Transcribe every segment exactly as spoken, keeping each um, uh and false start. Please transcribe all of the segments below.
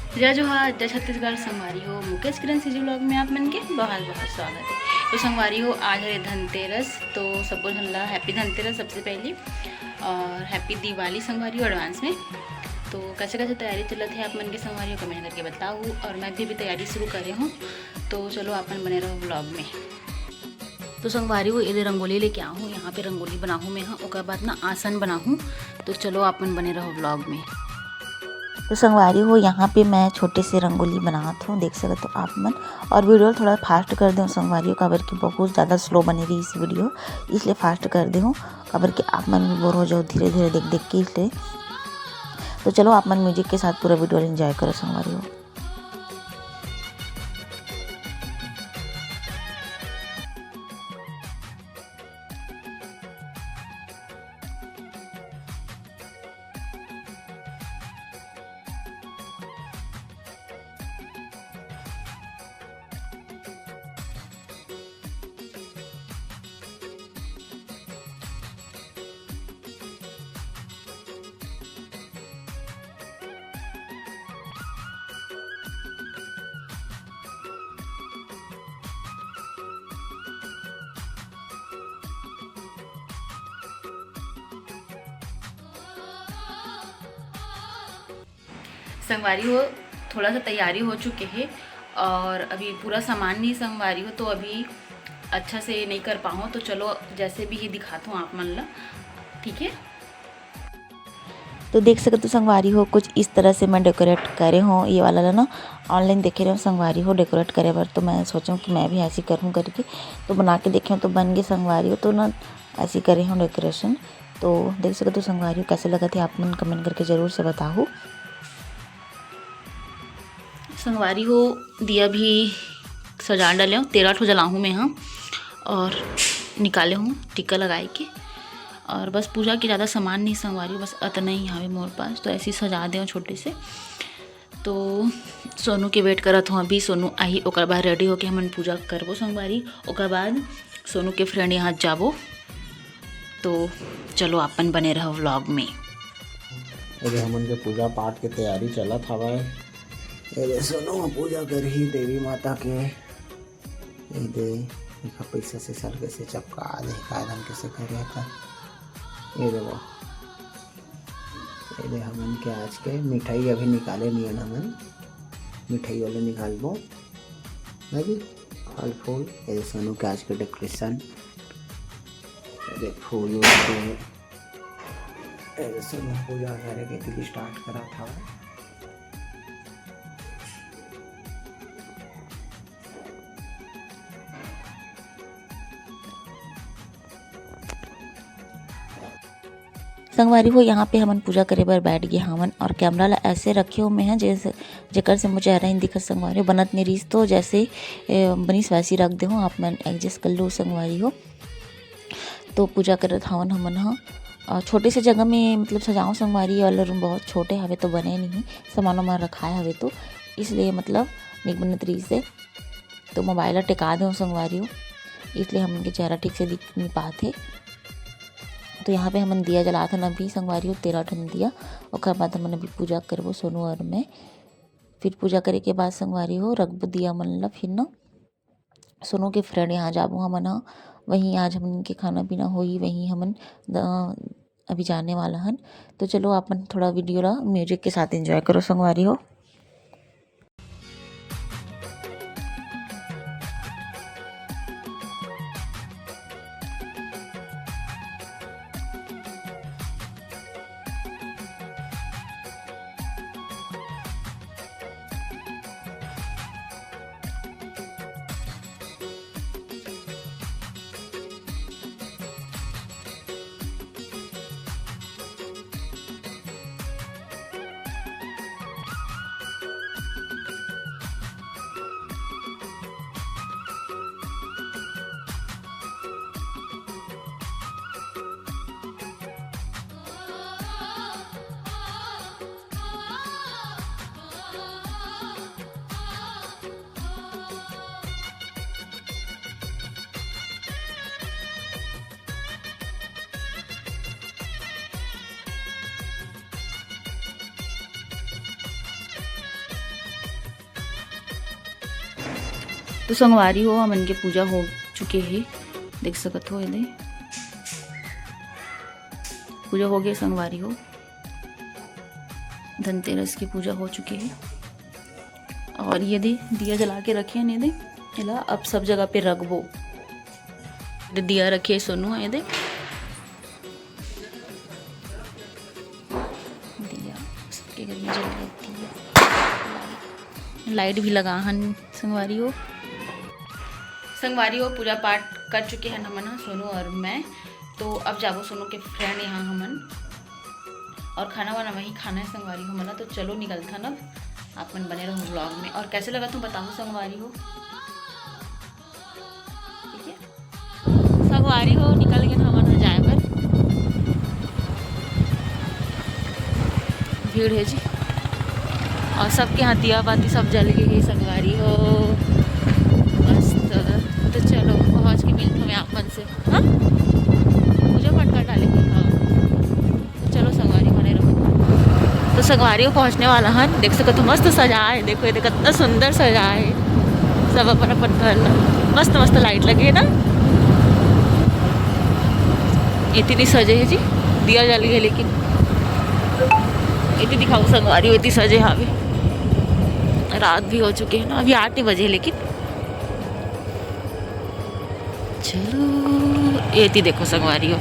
जय जोहार, जय छत्तीसगढ़ संगवारी हो। मुकेश किरण सीजी व्लॉग में आप मन के बहुत बहुत स्वागत है। तो संगवारी हो, आज है धनतेरस, तो सबो झन ला हैप्पी धनतेरस सबसे पहली, और हैप्पी दिवाली संगवारी हो एडवांस में। तो कैसे कैसे तैयारी चलत है आप मन के संगवारी हो, कमेंट करके बताओ। और मैं भी अभी तैयारी शुरू करे हूँ, तो चलो आप मन बने रहो व्लॉग में। तो संगवारी हो, ये दे रंगोली लेके आहूँ, यहाँ पे रंगोली बनाहूँ मैं, हाँ, ओकर बाद ना आसन बनाहूँ। तो चलो आप मन बने रहो व्लॉग में। तो संगवारी हो, यहाँ पे मैं छोटे से रंगोली बनात हूँ, देख सकत हो आप मन। और वीडियो थोड़ा फास्ट कर देहूँ संगवारी हो, काबर कि बहुत ज़्यादा स्लो बने रही इस वीडियो, इसलिए फास्ट कर देहूँ, काबर कि आप मन भी बोर हो जाओ धीरे धीरे देख देख के, इसलिए। तो चलो आप मन म्यूजिक के साथ पूरा वीडियो एंजॉय करो संगवारी हो। संगवारी हो, थोड़ा सा तैयारी हो चुके हे और अभी पूरा सामान नहीं संगवारी हो, तो अभी अच्छा से नहीं कर पाऊँ। तो चलो, जैसे भी ये दिखाता हूँ आप मन ला, ठीक है। तो देख सकत हो संगवारी हो, कुछ इस तरह से मैं डेकोरेट करे हूँ। ये वाला ला ना ऑनलाइन देखे रहे हूँ संगवारी हो डेकोरेट करे बर, तो मैं सोचूँ कि मैं भी ऐसी करूँ करके, तो बना के देखे हूँ तो बन गए संगवारी हो। तो ना ऐसी करे हूँ डेकोरेशन। तो देख सकत हो संगवारी हो, कैसे लगत हे आप मन कमेंट करके जरूर से बताहू। संगवारी हो, दिया भी सजा डाले हूँ, तेरह ठो जलाहूँ मैं, हाँ, और निकाले हूँ टीका लगाए के। और बस पूजा के ज़्यादा सामान नहीं संगवारी हो, बस अतना ही हवे मोर पास, तो ऐसे ही सजा दे हूँ छोटे से। तो सोनू के वेट करत हूँ, अभी सोनू आही, ओकर बाद रेडी होके हमन पूजा करबो संगवारी, ओकर बाद सोनू के फ्रेंड यहाँ जाबो। तो चलो अपन बने रहो व्लॉग में। अरे हमन के पूजा पाठ के तैयारी चलत हवय। अरे सोनू ह पूजा करही देवी माता के। ये दे, एका पैसा से सर कैसे चपका दे, का धन कैसे करे था। ये देखो, ये दे हमन के आज के मिठाई अभी निकाले नहीं हमन, मिठाई वाले निकालबो। ना जी, फल फूल, ये सोनू के आज के डेकोरेशन, ये फूल उल के, ये सोनू पूजा करे के लिए स्टार्ट करा था। संगवारी हो, यहाँ पे हमन पूजा करे बर बैठ गए हवन और कैमरा ला ऐसे रखे हो मैं हैं जैसे, जेकर से मुझे चेहरा ही दिखत संगवारी हो। बनत नहीं रहीस तो जैसे, ए, बनीस वैसी रख दे हो, आप मन एडजस्ट कर लो संगवारी हो। तो पूजा करत हवन हमन ह, अ, छोटे से जगह में मतलब सजाओ संगवारी, वाला रूम बहुत छोटे हवे तो बने नहीं, सामान वामान रखाए हवे तो इसलिए मतलब नहीं बनत रहीस हे। तो मोबाइल ला टेका दे हो संगवारी हो, इसलिए हमन के चेहरा ठीक से दिख नहीं पात हे। तो यहाँ पे हमन दिया जलात हन अभी संगवारी हो, तेरह ठन दिया। ओकर बाद हमन अभी पूजा करबो सोनू और मैं। फिर पूजा करे के बाद संगवारी हो रखबो दिया मन ला, फिर ना सोनू के फ्रेंड यहाँ जाबो हमन ह। वहीं आज हमन के खाना पीना होही, वहीं हमन द-, अभी जाने वाला हन। तो चलो आप मन थोड़ा वीडियो ला म्यूजिक के साथ एंजॉय करो संगवारी हो। तो संगवारी हो, हमन के पूजा हो चुके हे, देख सकत हो, ये दे पूजा हो गए संगवारी हो, धनतेरस की पूजा हो चुके हे। और ये दे दिया जला के रखे हे, ये दे एला अब सब जगह पे रखबो। ये दे दिया रखे हे सोनू, ये दे दिया सबके घर में जल रही है। लाइट भी लगा हन संगवारी हो। संगवारी हो, पूजा पाठ कर चुके हन हमन ह, सोनू और मैं। तो अब जाबो सोनू के फ्रेंड यहाँ हमन, और खाना वाना वहीं खाना है संगवारी हो हमन ला। तो चलो निकलथन अब, आप मन बने रहो व्लॉग में। और कैसे लगा तुम बताओ संगवारी हो, ठीक है। संगवारी हो, निकल गेन हमन ह जाए बर। भीड़ हे जी। और सबके यहाँ दिया बाती सब जल गे हे संगवारी हो। मस्त। तो चलो, पहुँच के मिलत हूँ मैं आप मन से। हाँ, पूजा पाठ कर डाले। हाँ, तो चलो संगवारी बने रहो। तो संगवारी हो पहुँचने वाला हन, देख सकत हो मस्त सजा हे। देखो ये दे कतना सुंदर सजा हे, सब अपन अपन घर ला। मस्त मस्त लाइट लगे हे ना, इतनी सजे हे जी। दिया जल गए लेकिन इतनी दिखाओ संगवारी हो, इतनी सजे हावे। रात भी हो चुके हे ना, अभी आठ ही बजे हे लेकिन चलो, एती देखो संगवारी हो।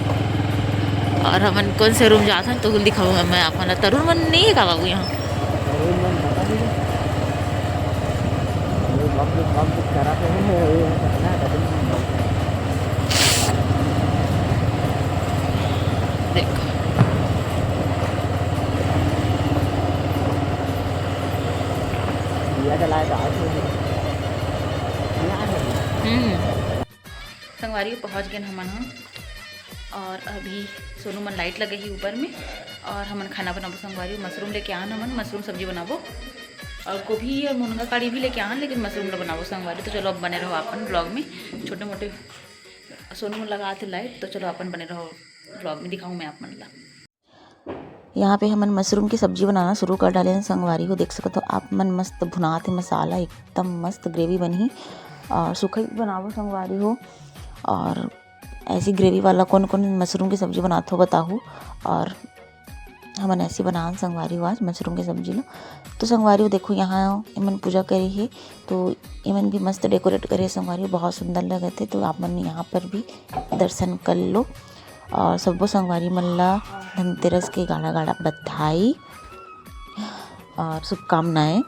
और हमन कौन से रूम जात हन, तो दिखाऊंगा मैं आप मन ला। तरुण मन नहीं है का बाबू यहाँ? देखो। दिया जलाए तो आज हो गया। हम्म। संगवारी हो, पहुँच गेन हमन ह। और अभी सोनू मन लाइट लगे ही ऊपर में, और हमन खाना बनाबो संगवारी हो। मशरूम लेके आन हमन, मशरूम सब्जी बनाबो, और गोभी और मुनगा काड़ी भी लेके आन, लेकिन मशरूम ला बनाबो संगवारी। तो चलो, अब बने रहो अपन ब्लॉग में। छोटे मोटे सोनू मन लगा थे लाइट, तो चलो अपन बने रहो ब्लॉग में, दिखाऊँ मैं आप मन ला। यहाँ पे हमन मशरूम की सब्जी बनाना शुरू कर डाले हैं संगवारी हो। देख सकत हो आप मन, मस्त भुनात हे मसाला, एकदम मस्त ग्रेवी बनही। और सुखई भी बनाबो संगवारी हो। और ऐसी ग्रेवी वाला कौन कौन मशरूम की सब्जी बनात हो बताहू। और हमन ऐसी बनान संगवारी हो आज मशरूम की सब्जी लो। तो संगवारी हो देखो, यहाँ एमन पूजा करे हे, तो एमन भी मस्त डेकोरेट करे हे संगवारी हो, बहुत सुंदर लगत हे। तो आप मन यहाँ पर भी दर्शन कर लो। और सब्बो संगवारी मन ला धनतेरस के गाड़ा गाड़ा बधाई और शुभकामनाएं।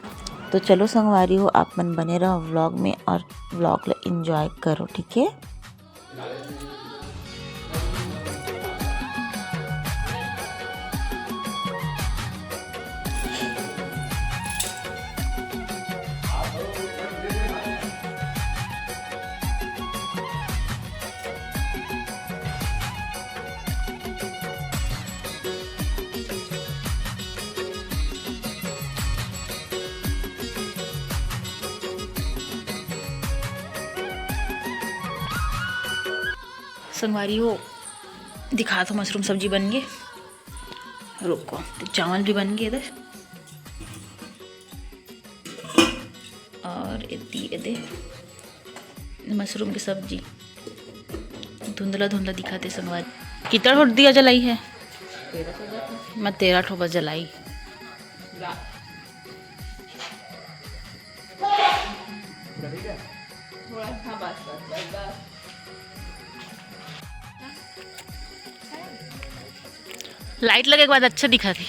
तो चलो संगवारी हो, आप मन बने रहो व्लॉग में और व्लॉग ला एंजॉय करो, ठीक है। संगवारी हो, दिखात हो, मशरूम सब्जी बन गे। रुको, तो चावल भी बन गे इधर। और इतनी ये दे मशरूम की सब्जी, धुंधला धुंधला दिखाते संगवारी। कितना ठो दिया जलाई है? मैं तेरह ठो बस जलाई। लाइट लगे के बाद अच्छा दिखा थे।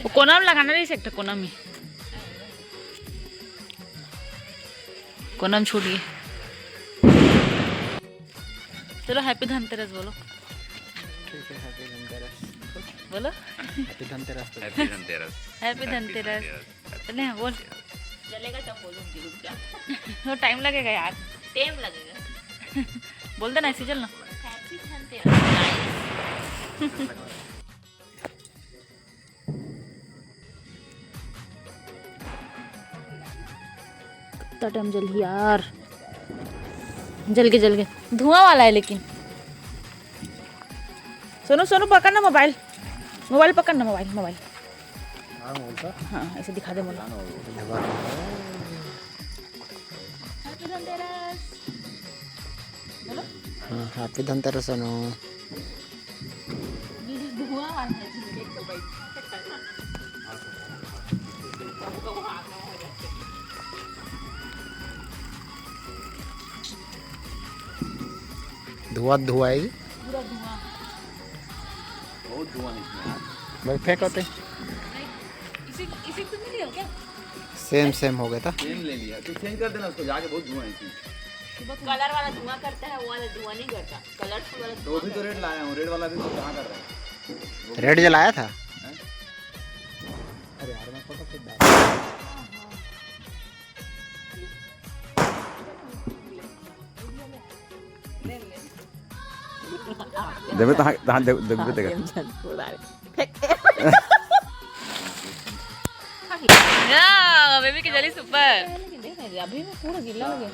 वो कोना में लगाना रही सकता, कोना में, कोना में छूट गई। चलो, हैप्पी धनतेरस बोलो। ठीक है, हैप्पी धनतेरस। बोलो। हैप्पी धनतेरस तो। हैप्पी धनतेरस। हैप्पी धनतेरस। चले, हाँ, बोल। चलेगा, तब बोलूंगी, रुक जा। वो टाइम लगेगा यार। टाइम लगेगा। बोल देना, ऐसे चल ना। हैप्पी धनतेरस, गाइस। कितना टाइम जल गया यार, जल के, जल के धुआं वाला है लेकिन। सोनू, सोनू, पकड़ ना मोबाइल, मोबाइल पकड़ ना, मोबाइल, मोबाइल। हाँ, ऐसे दिखा दे मोबाइल। हाँ, happy धनतेरस अनु। धुआं धुआं है। बहुत धुआं है इसमें यार। भाई फेंक होते। इसी इसी तुम नहीं हो क्या? सेम सेम हो गया था। सेम ले लिया, तो चेंज कर देना उसको जाके, बहुत धुआं है इसमें। कलर वाला धुआं करता है, वो वाला धुआं नहीं करता। कलरफुल वाला तो वो भी तो रेड लाया हूँ, रेड वाला भी तो कहाँ कर रहा है? रेड जलाया था। अरे यार, मैं फोटो खींच डाल। देवे तहाँ, तहाँ देव-, देवगुप्त का। या, बेबी के जली सुपर। अभी मैं पूरा गिल्ला हो गया।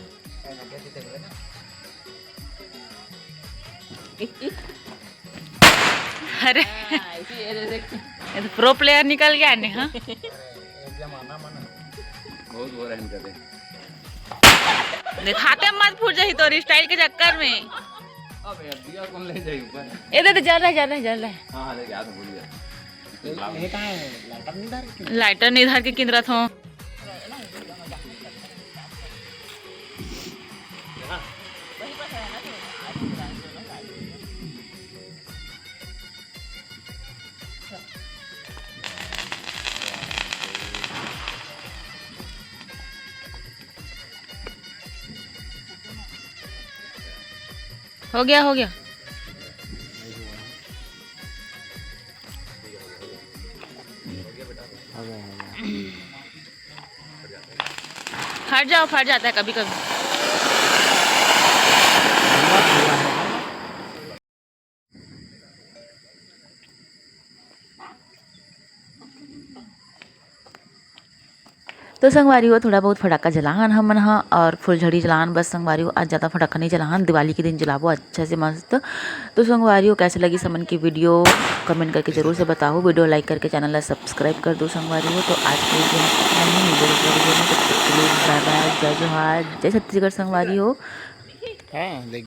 अरे, ये तो प्रो प्लेयर निकल गया ने। हाँ, बहुत वो रहन कर दे। दिखाते मत फूट जाही तोरी स्टाइल के चक्कर में। अबे, अब दिया कौन ले जाई ऊपर? ए दे, दे, जल रहा है, जल रहा है, जल रहा है। हाँ, हाँ, ले गया तो भूल गया। लाइटर नहीं धर के किंदरत हो। हो गया, हो गया। फट जाओ, फट जाता है कभी कभी। तो संगवारी हो, थोड़ा बहुत फटाका जलाहन हमन ह, और फुलझड़ी जलाहन बस संगवारी हो। आज ज़्यादा फटाका नहीं जलाहन, दिवाली के दिन जलाबो अच्छा से मस्त। तो संगवारी हो, कैसे लगी समन की वीडियो, कमेंट करके जरूर से बताओ। वीडियो लाइक करके चैनल ला सब्सक्राइब कर दो संगवारी हो। तो आज के वीडियो में इतना ही, मिलते हैं दूसरे वीडियो में। तब तक के लिए बाय बाय, जय जोहार, जय छत्तीसगढ़ संगवारी हो। हाँ, देख।